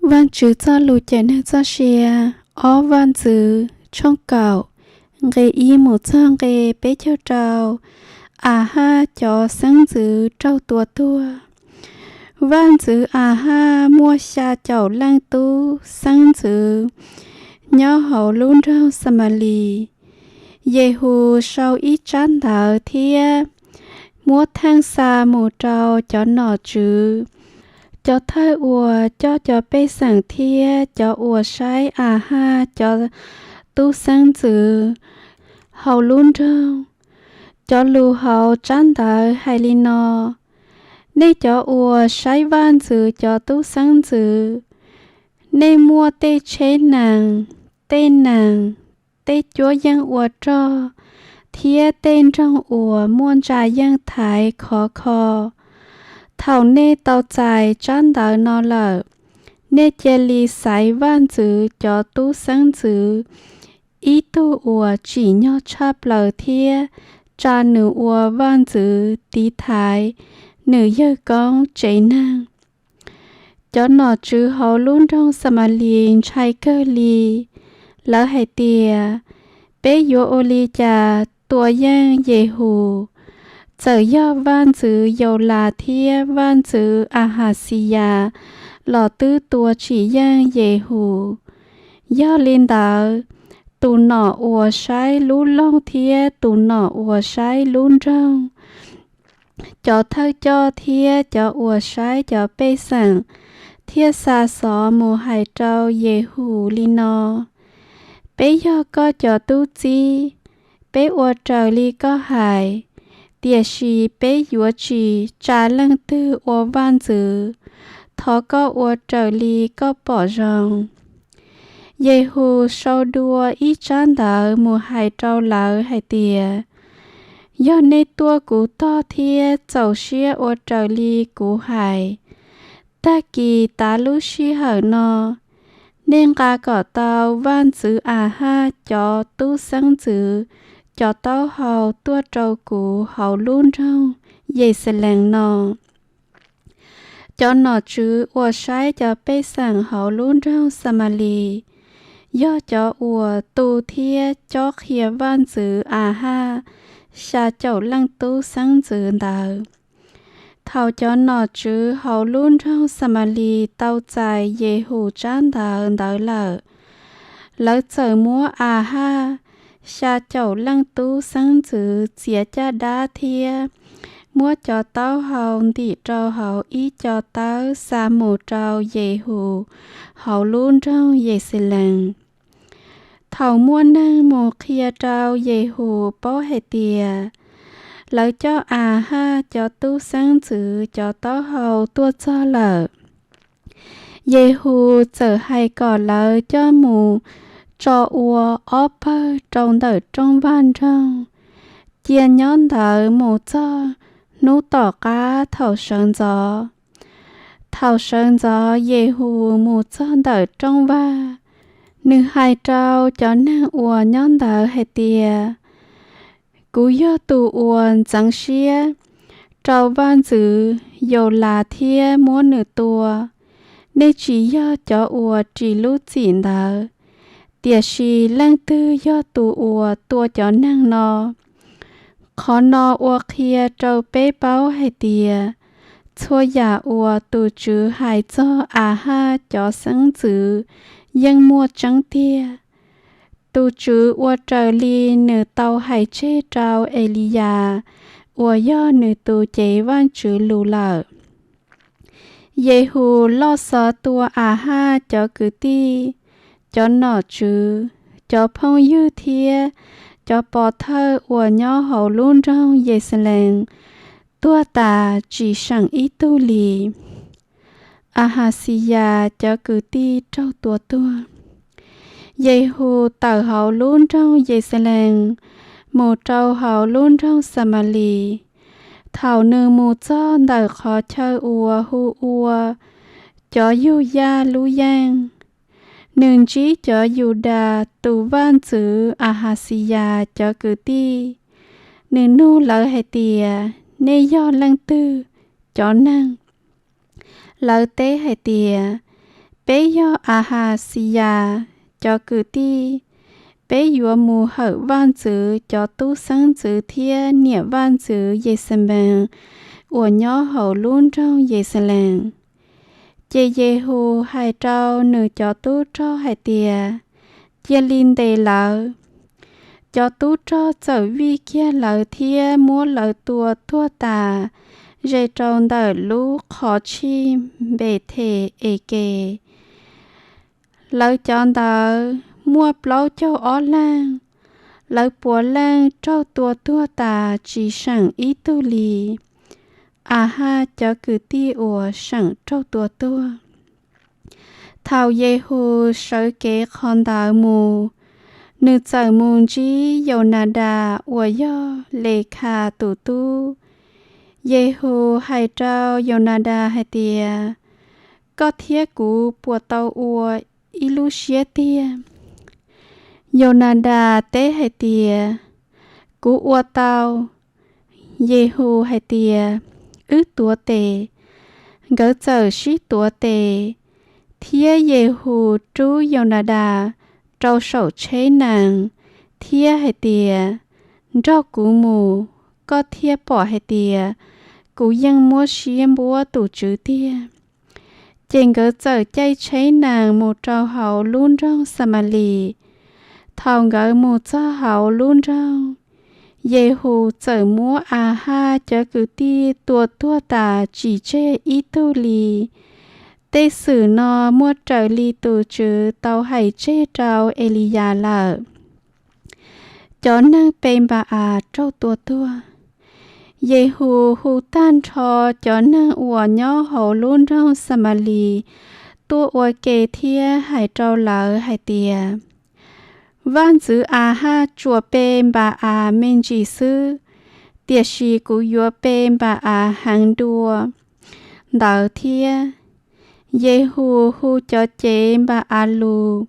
Vajtswv txoj lus cawm neeg txoj sia, ob Vaj ntxwv tshooj kaum, nqe ib mus txog nqe peb caug rau. Ahaj cov xeeb ntxwv raug tua tuag. Vaj ntxwv Ahaj muaj xya caum leej tub xeeb ntxwv nyob hauv lub nroog Xamalis. Yehus sau ib tsab ntawv thiab muab theej xa mus rau cov nom tswv, cov thawj uas coj cov pej xeem thiab cov uas saib Ahaj cov tub xeeb ntxwv hauv lub nroog. Cov lus hauv tsab ntawv hais li no: Nej cov uas saib vaj ntxwv cov tub xeeb ntxwv, nej muaj tej tsheb nees, tej nees, tej cuab yeej ua rog, thiab tej nroog uas muaj ntsa yeej thaiv khov kho. Thaum nej tau txais tsab ntawv no lawm, nej cia li xaiv vaj ntxwv cov tub xeeb ntxwv, ib tug uas tsim nyog tshaj plaws thiab tsa nws ua vaj ntxwv tiv thaiv nws yawg koob tsev neeg. Cov nom tswv hauv lub nroog Xamalis ntshai kawg li. Lawv hais tias, Peb yuav ua li cas tua yeej Yehus? Txawm yog vaj ntxwv Yaulas thiab vaj ntxwv Ahaxiyas los twb tua tsis yeej Yehus. Yog li ntawd, tus nom uas saib lub loog thiab tus nom uas saib lub nroog, cov thawj coj thiab cov uas saib cov pej xeem thiaj xa xov mus hais rau Yehus li no: Peb yog koj cov tub txib, peb ua raws li koj hais, tiam sis peb yuav tsis tsa leej twg ua vaj ntxwv. Thov koj ua raws li koj pom zoo. Yehus sau dua ib tsab ntawv mus hais rau lawv hais tias, Yog nej tuaj kuv tog thiab txaus siab ua raws li kuv hais, tag kis tav lub sij hawm no, nej nqa kom tau vaj ntxwv Ahaj cov tub xeeb ntxwv cov taub hau tuaj rau kuv hauv lub nroog Yexalees no. Cov nom tswv uas saib cov pej xeem hauv lub nroog Xamalis yog cov uas tu thiab cob qhia vaj ntxwv Ahaj xya caum leej tub xeeb ntxwv ntawd. Thaum cov nom tswv hauv lub nroog Xamalis tau txais Yehus tsab ntawv ntawd lawm, lawv txawm muab Ahaj xya caum leej tub xeeb ntxwv txiav caj dab thiab muab cov taub hau ntim rau hauv ib co tawb xa mus rau Yehus hauv lub nroog Yexalees. Thaum muaj neeg mus qhia rau Yehus paub hais tias lawv coj Ahaj cov tub xeeb ntxwv cov taub hau tuaj txog lawm, Yehus txawm hais kom lawv coj mus tso ua ob pawg rau ntawm rooj vag nroog, cia nyob ntawd mus txog hnub tom qab thaum sawv ntxov. Thaum sawv ntxov Yehus mus txog ntawm rooj vag, nws hais rau cov neeg uas nyob ntawd hais tias, Kuv yog tus uas ntxeev siab rau vaj ntxwv Yaulas thiab muab nws tua. Nej tsis yog cov uas ris lub txim ntawd, tiam sis leej twg yog tus uas tua cov neeg no? Qhov no ua qhia rau peb paub hais tias txhua yam uas tus Tswv hais txog Ahaj cov xeeb ntxwv yeej muaj tseeb tiag. Tus Tswv ua raws li nws tau hais tseg rau Eliyas uas yog nws tus cev Vajtswv lus lawm. Yehus loj xov tua Ahaj cov kwv tij, cov nom tswv, cov phooj ywg thiab cov pov thawj uas nyob hauv lub nroog Yexalees tuag tas tsis seem ib tug li. Ahaxiyas cov kwv tij raug tua tuag. Yehus tawm hauv lub nroog Yexalees mus rau hauv lub nroog Xamalis. Thaum nws mus txog ntawm qhov chaw uas hu ua Cov Yug Yaj lub yeej, nws ntsib cov Yudas tus vaj ntxwv Ahaxiyas cov kwv tij. Nws nug lawv hais tias, Nej yog leej twg, cov neeg? Lawv teb hais tias, Peb yog Ahaxiyas cov kwv tij, peb yuav mus hawm vaj ntxwv cov tub xeeb ntxwv thiab niam vaj ntxwv Yexemees uas nyob hauv lub nroog Yexelees. Ces Yehus hais rau nws cov tub rog hais tias, Cia li ntes lawv. Cov tub rog txawm vij kiag lawv thiab muab lawv tua tuag tas ze rau ntawm lub qhov tshij Npethes-ekes. Lawv cov ntawd muaj plaub caug ob leeg, lawv puav leej raug tua tuag tas tsis seem ib tug li, Ahaj cov kwv tij uas seem raug tua tuag. Thaum Yehus sawv kev qhov ntawd mus, nws txawm mus ntsib Yaunadas uas yog Lekhas tus tub. Yehus hais rau Yaunadas hais tias, Koj thiab kuv puas tau ua ib lub siab tiag? Yaunadas teb hais tias, Kuv ua tau. Yehus hais tias, Wb tuav tes. Nkawd txawm sib tuav tes, thiab Yehus rub Yaunadas rau saum tsheb nees thiab hais tias, Nrog kuv mus, koj thiaj pom hais tias kuv yeej muab siab npuab tus Tswv tiag. Ces nkawd txawm caij tsheb nees mus rau hauv lub nroog Xamalis. Thaum nkawd mus txog hauv lub nroog, Yehus txawm muab Ahaj cov kwv tij tua tuag tas tsis tseg ib tug li. Tej xwm no muaj raws li tus Tswv tau hais tseg rau Eliyas lawm. Cov neeg Pe Npa-as raug tua tuag. Yehus hu tag nrho cov neeg uas nyob hauv lub nroog Xamalis tuaj ua ke thiab hais rau lawv hais tias, Vaj ntxwv Ahaj tsuas pe Npa-as me ntsis xwb, tiam sis kuv yuav pe Npa-as heev dua ntawd thiab. Yehus hu cov cev Npa-as lus,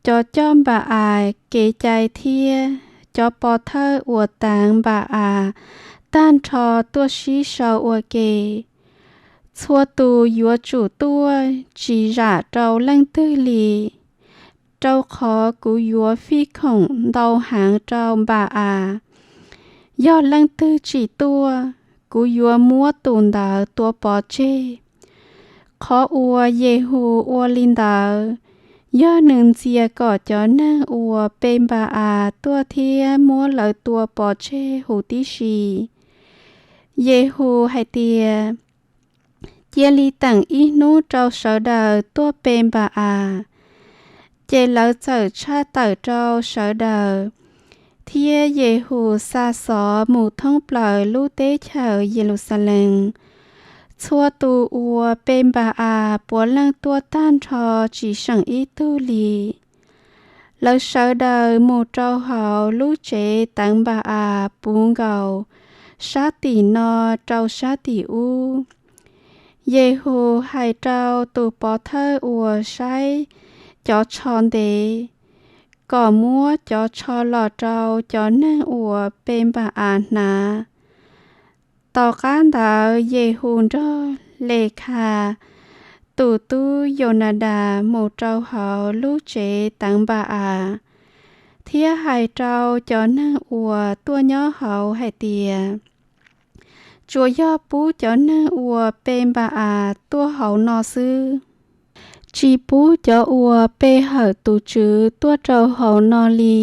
cov coj Npa-as kev cai thiab cov pov thawj uas teev Npa-as tag nrho tuaj sib sau ua ke. Txhua tus yuav tsum tuaj, tsis zam rau leej twg li, rau qhov kuv yuav fij khoom ntau heev rau Npa-as. Yog leej twg tsis tuaj, kuv yuav muab tus ntawd tua pov tseg. Qhov uas Yehus ua li ntawd yog nws ntxias kom cov neeg uas pe Npa-as tuaj thiab muab lawv tua pov tseg huv tib si. Yehus hais tias, Cia li teem ib hnub rau sawv daws tuaj pe Npa-as. Ces lawv txawm tshaj tawm rau sawv daws, thiab Yehus xa xov mus thoob plaws lub teb chaws Yeluxalees. Txhua tus uas pe Npa-as puav leej tuaj tag nrho tsis seem ib tug li. Lawv sawv daws mus rau hauv lub tsev teev Npa-as puv nkaus sab tim no rau sab tim ub. Yehus hais rau tus pov thawj uas saib cov tsho ntev kom muab cov tsho los rau cov neeg uas pe Npa-as hnav. Tom qab ntawd Yehus nrog Lekhas tus tub Yaunadas mus rau hauv lub tsev teev Npa-as thiab hais rau cov neeg uas tuaj nyob hauv hais tias, Tsuas yog pub cov neeg uas pe Npa-as tuaj hauv no xwb, tsis pub cov uas pe hawm tus Tswv tuaj rau hauv no li.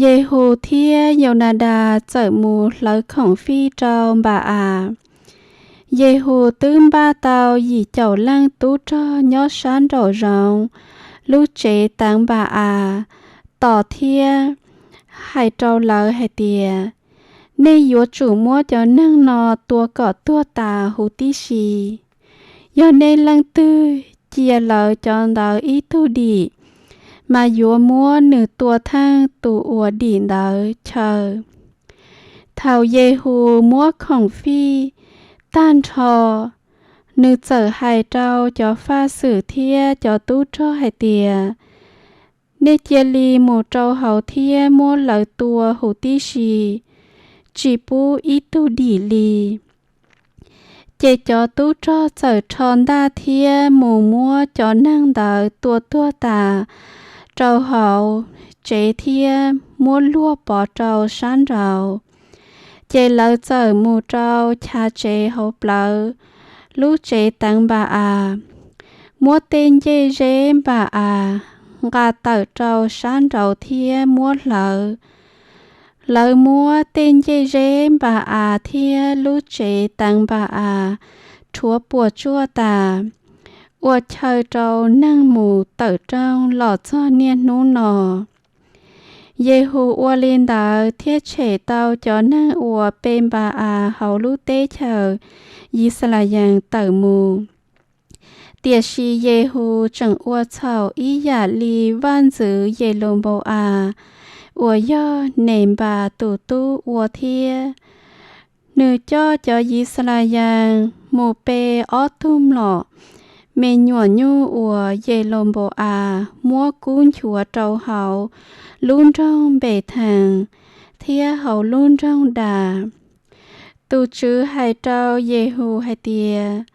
Yehus thiab Yaunadas txawm mus hlawv khoom fij rau Npa-as. Yehus twb npaj tau yim caum leej tub rog nyob sab nraum zoov lub tsev teev Npa-as tos thiab hais rau lawv hais tias, Nej yuav tsum muab cov neeg no tua kom tuag tas huv tib si. Yog nej leej twg cia lawv cov ntawd ib tug dim, mas yuav muab nws tua theej tus uas dim ntawd chaw. Thaum Yehus muab khoom fij tag nrho, nws txawm hais rau cov faj xwm thiab cov tub rog hais tias, Nej cia li mus rau hauv thiab muab lawv tua huv tib si, tsis pub ib tug dim li. Ces cov tub rog txawm rho ntaj thiab mus muab cov neeg ntawd tua tuag tas rau hauv tsev thiab muab luag pov rau sab nraud. Ces lawv txawm mus rau chav tsev hauv plawv lub tsev teev Npa-as, muab tej ncej zeb Npa-as nqa tawm rau sab nraud thiab muab hlawv. Lawv muab tej ncej zeb Npa-as thiab lub tsev teev Npa-as rhuav puas tsuaj tas, ua chaw rau neeg mus tawm rooj los txog niaj hnub no. Yehus ua li ntawd thiab tshem tau cov neeg uas pe Npa-as hauv lub teb chaws Yixalayees tawm mus. Tiam sis Yehus tseem ua txhaum ib yam li vaj ntxwv Yelaunpau-as uas yog Nenpas tus tub ua thiab. Nws coj cov Yixalayees mus pe ob tug mlom me nyuam nyuj uas Yelaunpau-as muab kub nchuav rau hauv lub nroog Npethees thiab hauv lub nroog Das. Tus TSWV hais rau Yehus hais tias,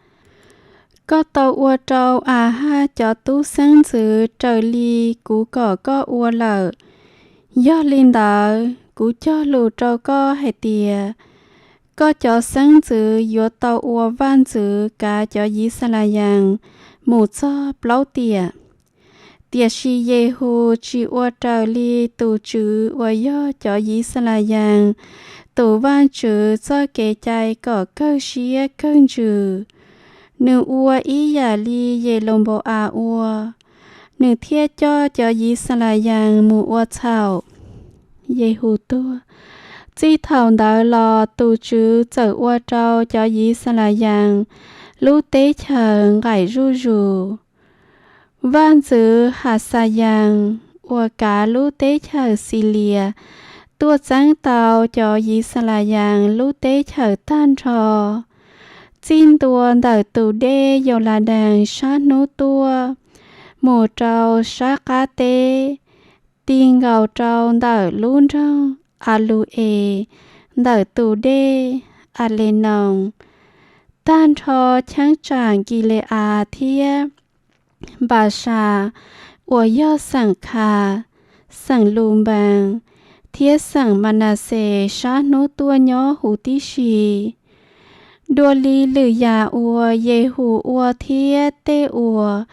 Koj tau ua rau Ahaj cov tub xeeb ntxwv raws li kuv kom koj ua lawm. Yog li ntawd, kuv cog lus rau koj hais tias, koj cov xeeb ntxwv yuav tau ua vaj ntxwv kav cov Yixalayees mus txog plaub tiam. Tiam sis Yehus tsis ua raws li tus TSWV uas yog cov Yixalayees tus Vajtswv txoj kev cai kom kawg siab kawg ntsws. Nws ua ib yam li Yelaunpau-as ua, nws thiaj coj cov Yixalayees mus ua txhaum. Yehus tuag. Txij thaum ntawd los tus TSWV txawm ua rau cov Yixalayees lub teb chaws nqaim zuj zus. Vaj ntxwv Haxayees uas kav lub teb chaws Xilias tuaj txeeb tau cov Yixalayees lub teb chaws tag nrho, txij ntua ntawm tus dej Yauladees sab hnub tuaj mus rau sab qab teb, ti nkaus rau ntawm lub nroog Alus-es ntawm tus dej Alenoos, tag nrho cheeb tsam Nkile-as thiab Npasas uas yog xeem Khas, xeem Lunpees, thiab xeem Manaxes sab hnub tuaj nyob huv tib si. Dua li lwm yam uas Yehus ua thiab tej uas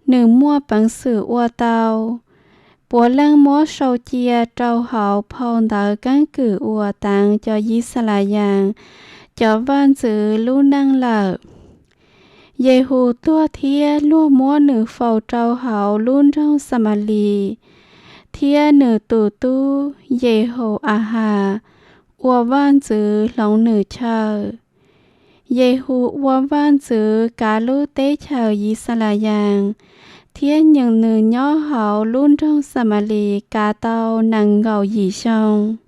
nws muaj peev xwm ua tau, puav leej muab sau cia rau hauv phau ntawv keeb kwm uas teev cov Yixalayees cov vaj ntxwv lub neej lawm. Yehus tuag thiab luag muab nws faus rau hauv lub nroog Xamalis, thiab nws tus tub Yehau-ahas ua vaj ntxwv hloov nws chaw. Yehus ua vaj ntxwv kav lub teb chaws Yixalayees, thiab nws nyob hauv lub nroog Xamalis kav tau nees nkaum yim xyoo.